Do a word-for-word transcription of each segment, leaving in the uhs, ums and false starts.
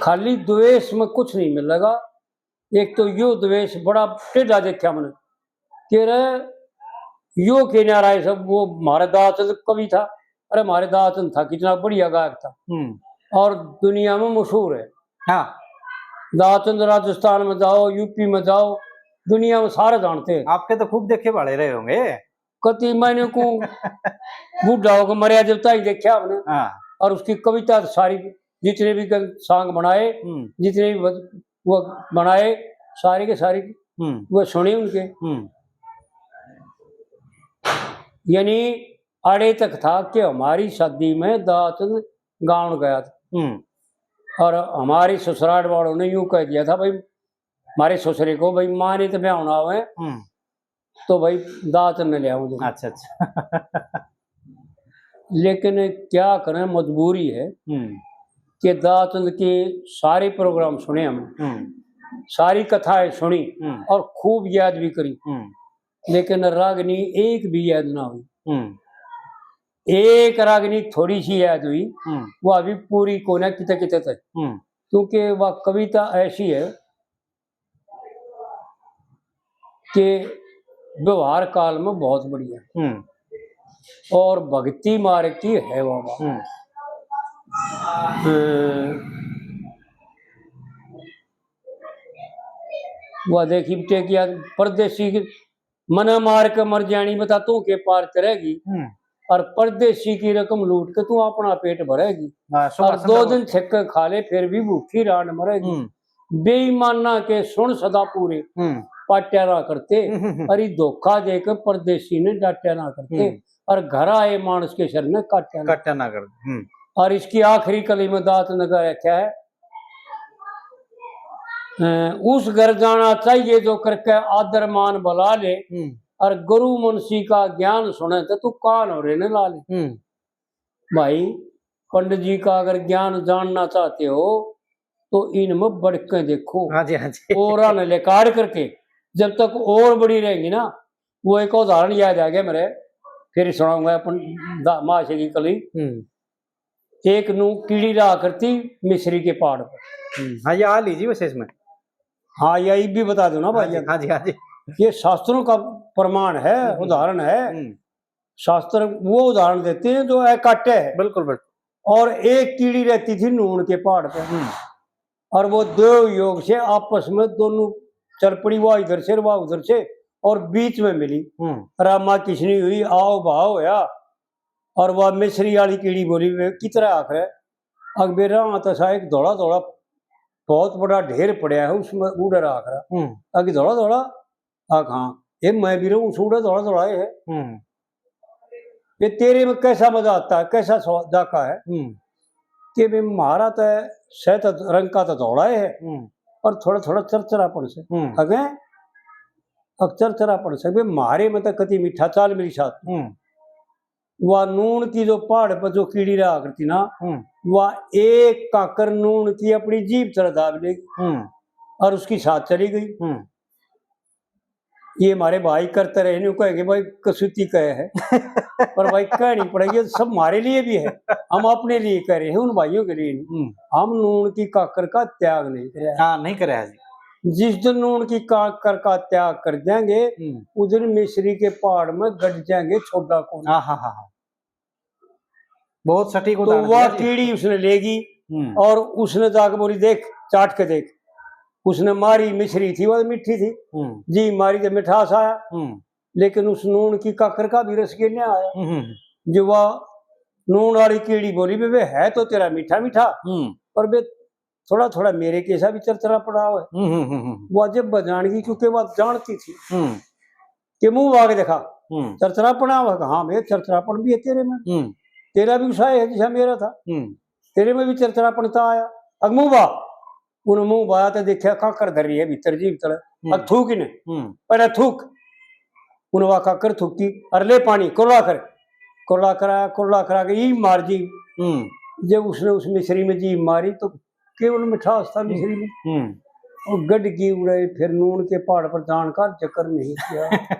खाली द्वेष में कुछ नहीं मिलेगा। एक तो यो द्वेष बड़ा टेढ़ा देखा मैंने, के रे यो के न्यारा है सब, वो म्हारे दाचंद कवि था, अरे म्हारे दाचंद था, कितना बढ़िया गायक था, हम्म। और दुनिया में मशहूर है। हाँ। दाचंद राजस्थान में जाओ, यूपी में जाओ, दुनिया में सारे जानते हैं। आपके तो खूब देखे वाले रहे होंगे। कति मैंने को बूढ़ा होकर मरया जब ताई देखा आपने। हाँ। और उसकी कविता तो सारी, जितने भी गन-, song बनाए, हम्म। जितने भी बद-, वो बनाए, सारे के सारे हम्म। वो सुने उनके। हम्म। यानी आड़े तक था कि हमारी शादी में दाचंद गाउन गया था। हम्म। और हमारे ससुराल वालों ने यूं कह दिया था, भाई, हमारे ससुरे को, भाई, माँ ने तो ब्याह होना है, हम्म। तो भाई, दाचंद ने ले आऊं। अच्छा, अच्छा। लेकिन क्या करें, मजबूरी है हम्म। कि दाचंद के सारे program सुने हम, हम्म। सारी कथाएं सुनी हम्म। और खूब याद भी करी, हम्म। लेकिन रागनी एक भी याद ना हुई। हम्म। एक रागनी थोड़ी सी याद हुई, हम्म। वो अभी पूरी कोना किते किते तक, हम्म। क्योंकि वह कविता ऐसी है कि व्यवहार काल में बहुत बढ़िया हम्म। और भक्ति मार्ग की है बाबा। हम्म। अ, वह देखी बेटे किया, परदेसी की मना मार के मर जानी, बता तू के पार चढ़ेगी। हम्म। और परदेसी की रकम लूट के तू अपना पेट भरेगी। हाँ, सुबह और संध्या दो दिन बोलते हैं। छक के खा ले, फिर भी भूखी रांड मरेगी। हम्म। बेईमाना के सुन सदा पूरे, हम्म। पाट्या ना करते। हम्म, हम्म, हम्म। अरे धोखा दे के परदेसी ने डांट्या ना करते। हम्म। और घर आए मानस के सिर ने काट्या ना काट्या ना करते। हम्म। और इसकी आखिरी कली में दांत लगा रखा है, अ, उस घर जाना चाहिए जो करके आदर मान भला ले, हम्म। और गुरु मुंशी का ज्ञान सुने तो तू कान और रहने ला ले। हम्म। भाई, पंडित जी का अगर ज्ञान जानना चाहते हो तो इनमें बढ़ के देखो। हाँ जी, हाँ जी। और ने लेकाड़ करके, जब तक और बड़ी रहेंगी ना, वो एक उदाहरण याद आ गया मेरे, फिर सुनाऊंगा अपन दा-, माँ से की कली। हम्म। एक नू कीड़ी रहा करती मिश्री के पहाड़ पर। हम्म, हाँ, ये आ लीजिए वैसे इसमें। हाँ, ये भी बता दो ना हाँ भाई। जी, हाँ जी, हाँ जी। ये शास्त्रों का प्रमाण है, हम्म, हम्म। उदाहरण है। हम्म। शास्त्र वो उदाहरण देते हैं जो अकाट्य है। बिल्कुल, बिल्कुल। और एक कीड़ी रहती थी नून के पहाड़ पे, हम्म। और वो देव योग से आपस में दोनों चल पड़ी, वह इधर से, वह उधर से, और बीच में मिली। हम्म। रामा किसनी हुई, आओ भाव होया, और वह मिश्री वाली कीड़ी बोली, वे कितरा आखिर है, अकबेरा हाथ सा एक धोला धोला बहुत बड़ा ढेर पड़ा है, उसमें उड़े रहा खरा। हम्म। अगे धोला धोला, आ कहाँ? ए, मैं भी रहूं, उड़े धोला धोला है। हम्म। ये तेरे में कैसा मजा आता है, कैसा स्वाद जाका है? हम्म। कि भी म्हारा तो शहद रंग का तो धोला है, हम्म। और थोड़ा थोड़ा चरचरापन से। हम्म। अगे, अब चरचरापन से, भी म्हारे में तो कति मीठा चाल मेरी साथ। हम्म। वा नून की जो पहाड़ पर जो कीड़ी रहा करती ना, हम्म। वा एक काकर नून की अपनी जीभ तले दाब लेगी, हम्म। और उसकी साथ चली गई। हम्म। ये हमारे भाई करते रहे, न्यू कहेंगे, "भाई, कसूती कहे है।" पर भाई, कहनी पड़ेगी, ये सब हमारे लिए भी है, हम अपने लिए कह रहे हैं, उन भाइयों के लिए नहीं। हम्म। हम नून की काकर का त्याग नहीं करे। हाँ, नहीं करे है जी। जिस दिन नून की काकर का त्याग कर देंगे, हम्म। उस दिन मिश्री के पहाड़ में गड़ जाएंगे, छोड़ा कौन। हाँ, हाँ, हाँ, हाँ। बहुत सटीक तो उदाहरण वह दिया जी। कीड़ी उसने लेगी हम्म। और उसने जाके बोली, "देख, चाट के देख।" उसने मारी, मिश्री थी, वह मीठी थी। हम्म। जी मारी तो मिठास आया, हम्म। लेकिन उस नून की काकर का भी रस के नहीं आया। हम्म, हम्म। जो वह नून वाली कीड़ी बोली, "बे, बे, है तो तेरा मीठा मीठा, हम्म। पर बे, थोड़ा थोड़ा मेरे कैसा भी चरचरा पड़ा है।" हम्म, हम्म, हम्म, हम्म। वो जब बजान की, क्योंकि वो जानती थी हम्म। कि मुंह बाग देखा, हम्म। चरचरापन आवे, हाँ, मेरे चरचरापन भी है तेरे में, हम्म। तेरा भी उसा है जैसा मेरा था, हम्म। तेरे में भी चरचरापन था आया। अग मुंह बा, उन मुंह बाया तो देखा काकर धर रही है भीतर जीभ तले। हम्म। अग थूक इन्हें, हम्म। पहले थूक, उन वा काकर थूकी, और ले पानी, कुरला कर, कुरला करा, कुरला करा के ई मार जी। हम्म। जब उसने उस मिश्री में जीभ मारी तो केवल मिठास था मिश्री में। हम्म। और गढ़ की उड़े फिर नून के पहाड़ पर जान का जिक्र नहीं किया।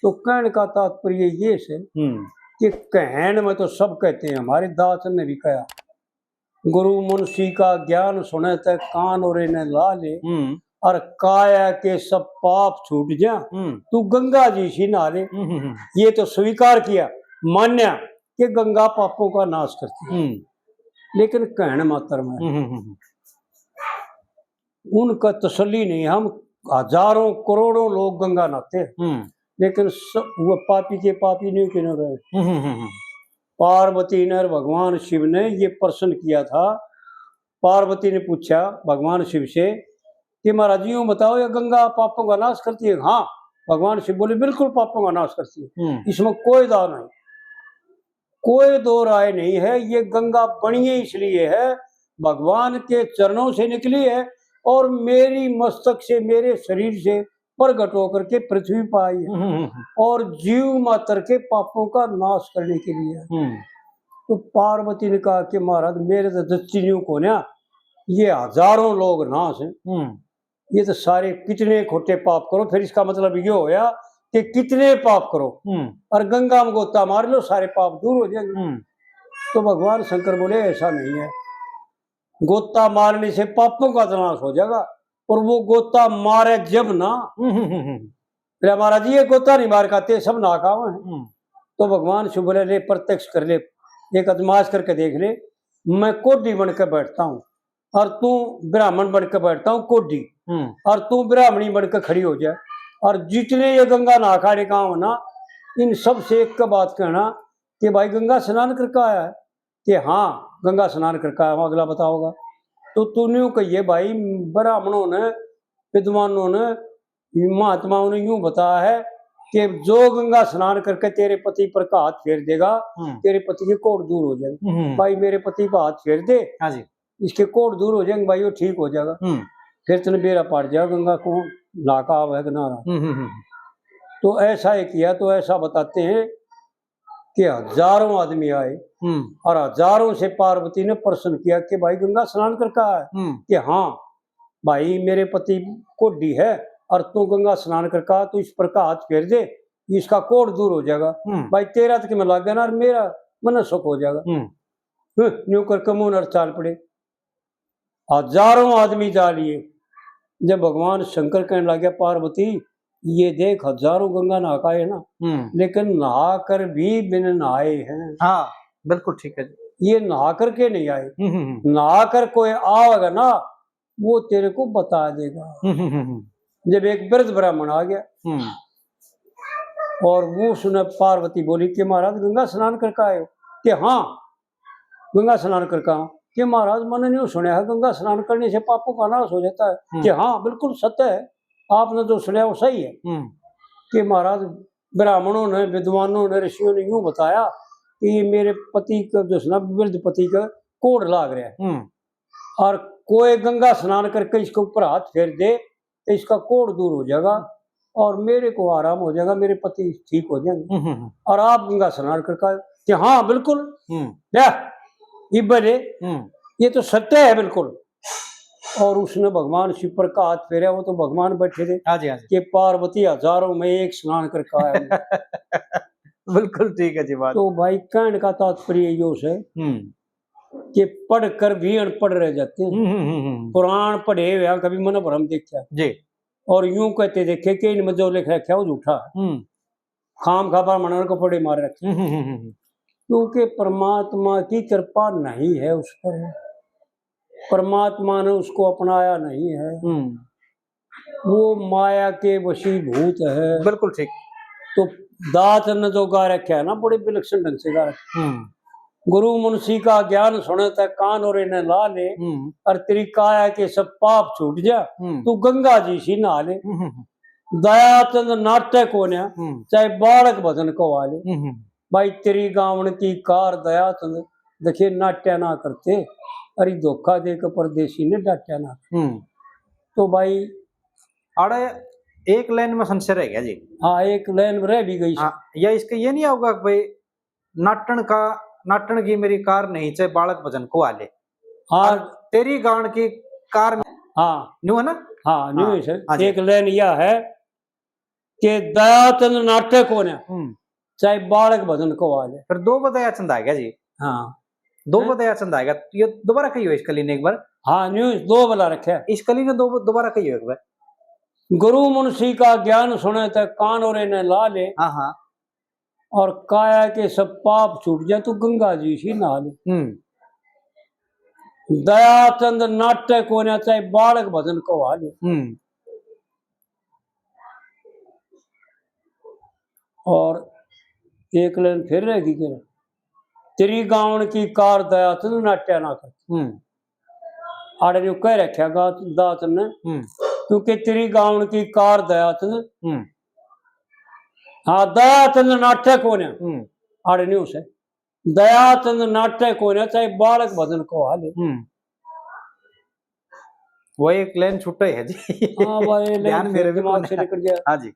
तो कहने का तात्पर्य ये है हम्म। कि कहन में तो सब कहते हैं, हमारे दास ने भी कहा, गुरु मुंशी का ज्ञान सुने तै कान और इन्हें ला ले, हम्म। और काया के सब पाप छूट जा, हम्म। तू गंगा जी सी नहा ले। हम्म, हम्म, हम्म। ये तो स्वीकार किया, मान्या कि गंगा पापों का नाश करती है, हम्म। लेकिन कहण मात्र में। हम्म, हम्म, हम्म। उनका तसल्ली नहीं। हम हजारों करोड़ों लोग गंगा नहाते हैं, हम्म। लेकिन स-, वो पापी के पापी नहीं क्यों रहे। हम्म, हम्म, हम्म। पार्वती ने और भगवान शिव ने ये प्रश्न किया था। पार्वती ने पूछा भगवान शिव से कि महाराज जी, यूं बताओ, ये गंगा पापों का नाश करती है? हाँ। भगवान शिव बोले, बिल्कुल पापों का नाश करती है, हम्म। इसमें कोई दाव नहीं, कोई दो राय नहीं है। ये गंगा बनी है इसलिए है, भगवान के चरणों से निकली है और मेरी मस्तक से, मेरे शरीर से प्रगट होकर के पृथ्वी पर आई है हम्म, हम्म, हम्म। और जीव मात्र के पापों का नाश करने के लिए। हम्म। तो पार्वती ने कहा कि महाराज, मेरे तो दृष्टि न्यू कोन्या, ये हजारों लोग नाश हैं। हम्म। ये तो सारे कितने खोटे पाप करो, फिर इसका मतलब ये होया कि कितने पाप करो हम्म। और गंगा में गोता मार लो, सारे पाप दूर हो जाएंगे। हम्म। तो भगवान शंकर बोले, ऐसा नहीं है, गोता मारने से पापों का तो नाश हो जाएगा, और वो गोता मारे जब ना, हम्म, हम्म, हम्म, हम्म। बोले, महाराज जी, ये गोता नहीं मार खाते, सब नाकाम है। हम्म। तो भगवान शिव बोले, ले, प्रत्यक्ष कर ले, एक आजमाइश करके देख ले, मैं कोढ़ी बन के बैठता हूँ और तू ब्राह्मण बन के बैठता हूँ, कोढ़ी, हम्म। और तू ब्राह्मणी बन के खड़ी हो जाए, और जितने ये गंगा नहा खाड़े गाँव ना, इन सब से एक का बात कहना कि भाई, गंगा स्नान करके आया है? कि हाँ, गंगा स्नान करके आया हूँ, अगला बताओगा। तो तू न्यू कहिए भाई, ब्राह्मणों ने, विद्वानों ने, महात्माओं ने यूं बताया है कि जो गंगा स्नान करके तेरे पति पर का हाथ फेर देगा, हम्म। तेरे पति के कोढ़ दूर हो जाएंगे। हम्म। भाई, मेरे पति पर हाथ फेर दे, हाँ जी। इसके कोढ़ दूर हो जाएंगे भाई, वो ठीक हो जाएगा। हम्म। फिर तने बेरा पाट जाएगा गंगा को नहा का आवे कि ना रहा। हम्म, हम्म, हम्म। तो ऐसा ही किया, तो ऐसा बताते हैं कि हजारों आदमी आए हम्म। और हजारों से पार्वती ने प्रश्न किया कि भाई, गंगा स्नान करके आया? हम्म। कि हाँ भाई, मेरे पति कोढ़ी है और तू गंगा स्नान करके आ, तू इस पर का हाथ फेर दे, इसका कोढ़ दूर हो जाएगा। हम्म। भाई, तेरा तो कि मैं लाग गया ना, और मेरा मन सुख हो जाएगा। हम्म। हम्म, न्यू करके मुंह नर चाल पड़े। हजारों आदमी जा लिए। जब भगवान शंकर कहने लग गया, पार्वती, ये देख, हजारों गंगा नहा का आए ना, हम्म। लेकिन नहा कर भी बिन नहाए हैं। हाँ, बिल्कुल ठीक है जी। ये नहा करके नहीं आए। हम्म, हम्म, हम्म। नहा कर कोई आवेगा ना, वो तेरे को बता देगा। हम्म, हम्म, हम्म, हम्म। जब एक वृद्ध ब्राह्मण आ गया हम्म। और वो सुने, पार्वती बोली कि महाराज, गंगा स्नान करके आए हो? कि हाँ, गंगा स्नान करके आऊं। कि महाराज, मैंने न्यू सुना है, गंगा स्नान करने से पापों का नाश हो जाता है। हम्म। कि हाँ, बिल्कुल सत्य है, आपने जो सुना वो सही है। हम्म। कि महाराज, ब्राह्मणों ने, विद्वानों ने, ऋषियों ने यूं बताया कि ये मेरे पति का, जो है ना, वृद्ध पति का कोढ़ लाग रहा है। हम्म। और कोई गंगा स्नान करके इसके ऊपर हाथ फेर दे तो इसका कोढ़ दूर हो जाएगा और मेरे को आराम हो जाएगा, मेरे पति ठीक हो जाएंगे। हम्म, हम्म, हम्म। और आप गंगा स्नान करके आए? कि हाँ, बिल्कुल। हम्म। ले, इब्बे ले, हम्म। ये तो सत्य है बिल्कुल। और उसने भगवान शिव पर का हाथ फेरा, वो तो भगवान बैठे थे हाँ जी, हाँ जी। कि पार्वती, हजारों में एक स्नान करके आया हूँ। बिल्कुल ठीक है जी बात। तो भाई, कहने का तात्पर्य यो है हम्म। कि पढ़कर भी अनपढ़ रह जाते हैं। हम्म, हम्म, हम्म, हम्म। कुरान पढ़े हुए हैं, कभी मन भरम देखा जी। और यूं कहते देखे कि इनमें जो लिख रखा है वो झूठा है। हम्म। खाम खा ब्राह्मणों को पड़े मार रखे। हम्म, हम्म, हम्म, हम्म। क्योंकि परमात्मा की कृपा नहीं है उस पर, परमात्मा ने उसको अपनाया नहीं है। हम्म। वो माया के वशीभूत है। बिल्कुल ठीक। तो दात ने जो गा रखा है ना, बड़े विलक्षण ढंग से गा रखा है। हम्म। गुरु मुंशी का ज्ञान सुने तै कान और इन्हें ला ले, हम्म। और तेरी काया के सब पाप छूट जा, हम्म। तू गंगा जी सी नहा ले। हम्म, हम्म, हम्म। दयाचंद नाट्य कोन्या, हम्म। चाहे बालक भजन को आ ले। हम्म, हम्म। भाई, तेरी गावण की कार दयाचंद, देखे नाट्या ना करते, अरे धोखा दे के परदेसी ने डाट्या ना। हम्म। तो भाई, आड़े एक लाइन में संशय रह गया जी। हाँ, एक लाइन में रह भी गई। हाँ, या इसका ये नहीं होगा कि भाई, नाटन का, नाटन की मेरी कार नहीं, चाहे बालक भजन को आ ले। हाँ। और तेरी गान की कार में हाँ। न्यू है ना? हाँ, न्यू हाँ, है सर। हाँ जी। एक लाइन यह है कि दयाचंद नाट्य कोन्या, हम्म। चाहे बालक भजन को आ ले। फिर दो दयाचंद आ गया जी। हाँ। दो हैं? बदया चंद आएगा, ये दोबारा कहियो इस कली ने एक बार। हाँ, न्यू दो बला रखे। इस कली ने दो, दोबारा कहियो एक बार। गुरु मुंशी का ज्ञान सुने ते कान और इन्हें ला ले। हाँ, हाँ। और काया के सब पाप छूट जाए, तू गंगा जी सी नहा ले। हम्म। दयाचंद नाटे कोन्या, चाहे बालक भजन कहा ले। हम्म। और एक लाइन फिर रहेगी के, तेरी गावण की कार दयाचंद नाट्या ना कर। हम्म। आड़े न्यू कह रखा गा दाचंद ने, हम्म। क्योंकि तेरी गावण की कार दयाचंद, हम्म। हाँ, दयाचंद नाट्या कोन्या। हम्म। आड़े न्यू से, दयाचंद नाट्या कोन्या, चाहे बालक भजन कहा ले। हम्म। वो एक लाइन छुट्टा ही है जी। हाँ भाई, लाइन ध्यान फिर मेरे भी दिमाग कौन से है? निकल गया। हाँ जी।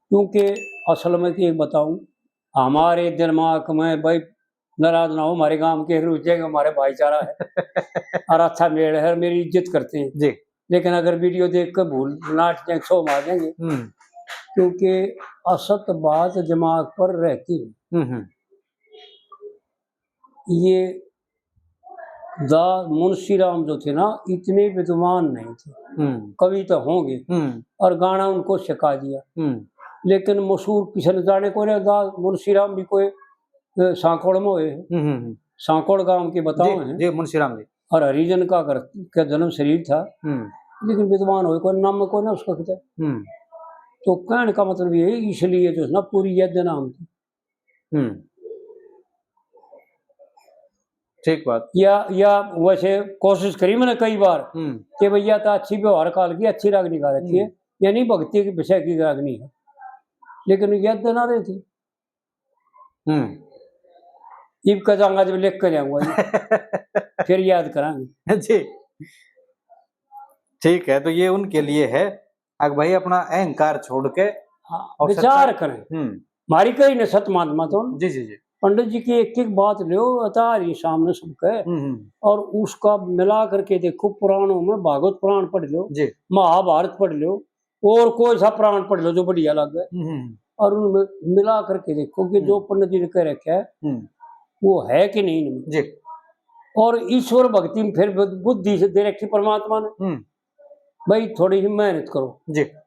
क्योंकि असल में एक बताऊं, हमारे दिमाग में, भाई, नाराज ना हो, हमारे गांव के रुचि है, हमारे भाईचारा है और अच्छा मेल है, मेरी इज्जत करते हैं जी। लेकिन अगर वीडियो देख के भूल नाट जाए, सो मार देंगे। हम्म। क्योंकि असत बात दिमाग पर रहती है। हम्म, हम्म। ये दा मुंशी राम जो थे ना, इतने विद्वान नहीं थे। हम्म। कवि तो होंगे, हम्म। और गाना उनको सिखा दिया। हम्म। लेकिन मशहूर किसी ने जाने को नहीं, दा मुंशी राम भी कोई, अ, सांकोड़ में हुए हैं। हम्म, हम्म, हम्म। सांकोड़ गांव के बताओ जी, हैं। जी, मुंशी राम जी। और हरिजन का घर का जन्म शरीर था, हम्म। लेकिन विद्वान हुए कोई, नाम में कोई ना उसका किता। हम्म। तो कहने का मतलब ये है, इसलिए जो है ना, पूरी यद नाम थी। हम्म। ठीक बात। या, या वैसे कोशिश करी मैंने कई बार हम्म। कि भैया तो अच्छी व्यवहार काल की, अच्छी रागनी गा रखी है, हम्म। यानी भक्ति के विषय की रागनी है, लेकिन याद ना रहती। हम्म। इब का जाऊंगा जब लिख कर आऊंगा जी। फिर याद करांगे। जी। ठीक है, तो ये उनके लिए है, अक भाई अपना अहंकार छोड़ के हाँ, और विचार सच्चाई करें। हम्म। हमारी कही ने सत महात्मा तो जी, जी, जी। पंडित जी की एक एक बात लो, उतार ही सामने सबके, हम्म, हम्म। और उसका मिला करके देखो, पुराणों में भागवत पुराण पढ़ लो, जी। महाभारत पढ़ लो, और कोई सा पुराण पढ़ लो जो बढ़िया लगे, हम्म, हम्म। और उनमें मिला करके देखो कि जो हम्म। पंडित जी ने कह रखा है, हम्म। वो है कि नहीं इनमें। जी। और ईश्वर भक्ति में फिर बुद-, बुद्धि से दे रखी परमात्मा ने, हम्म। भाई, थोड़ी सी मेहनत करो। जी।